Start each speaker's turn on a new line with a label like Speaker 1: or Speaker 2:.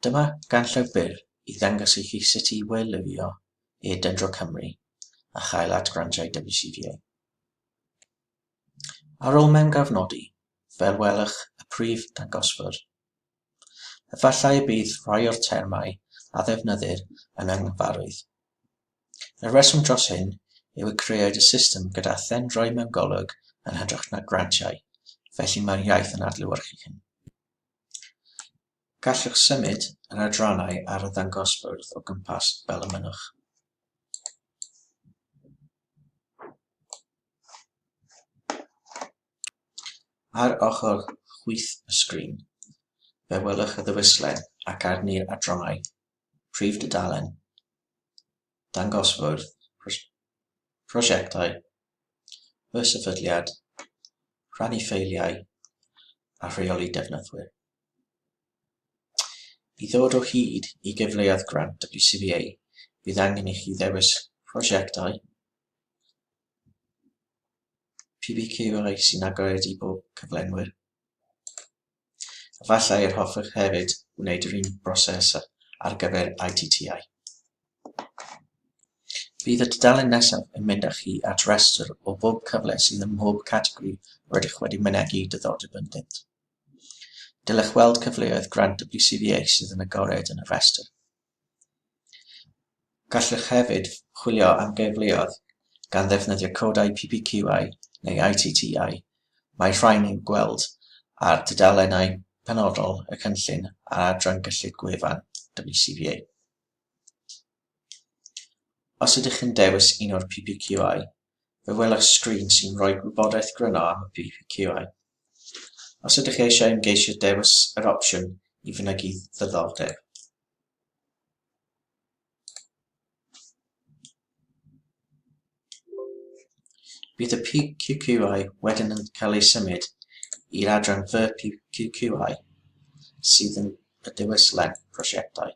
Speaker 1: Dyma ganllaw byr i ddangos i chi sut i we-lywio e-Dendro Cymru a chael at grantiau WCVA. Ar ôl mewngofnodi, fel welwch y prif ddangosfwrdd. Efallai y bydd rhai o'r termau a ddefnyddir yn anghyfarwydd. Y rheswm dros hyn yw y crëwyd y system gyda thendrau mewn golwg yn hytrach na grantiau, felly mae'r iaith yn adlewyrchu hyn. Gallwch symud yr adrannau ar y ddangosfwrdd o gwmpas fel y mynnwch. Ar ochr chwith y sgrin, fe welwch y ddewislen ac arni'r adrannau Prif Dudalen, Dangosfwrdd, Prosiectau, Fy Sefydliad, Rhannu Ffeiliau a Rheoli Defnyddwyr. I ddod o hyd i gyfleoedd grant WCVA, bydd angen i chi ddewis Prosiectau, PPQI sy'n agored i bob cyflenwyr. Efallai yr hoffech hefyd wneud yr un broses ar gyfer ITTI. Bydd y dudalen nesaf yn mynd â chi at restr o bob cyfle sydd ym mhob categori rydych wedi mynegi diddordeb ynddynt. Dylech weld cyfleoedd grant WCVA sydd yn agored yn y rhestr. Gallwch hefyd chwilio am gyfleoedd gan ddefnyddio codau PPQI neu ITTI, mae'r rhain i'w gweld ar dudalennau penodol y cynllun ar adran gyllid gwefan WCVA. Os ydych yn dewis un o'r PPQI, fe welwch sgrin sy'n rhoi gwybodaeth gryno am y PPQI. Os ydych eisiau ymgeisio dewis yr opsiwn i fynegi ddiddordeb. Bydd y PQQI wedyn yn cael ei symud i'r adran Fy PQQI sydd yn y dewislen Prosiectau.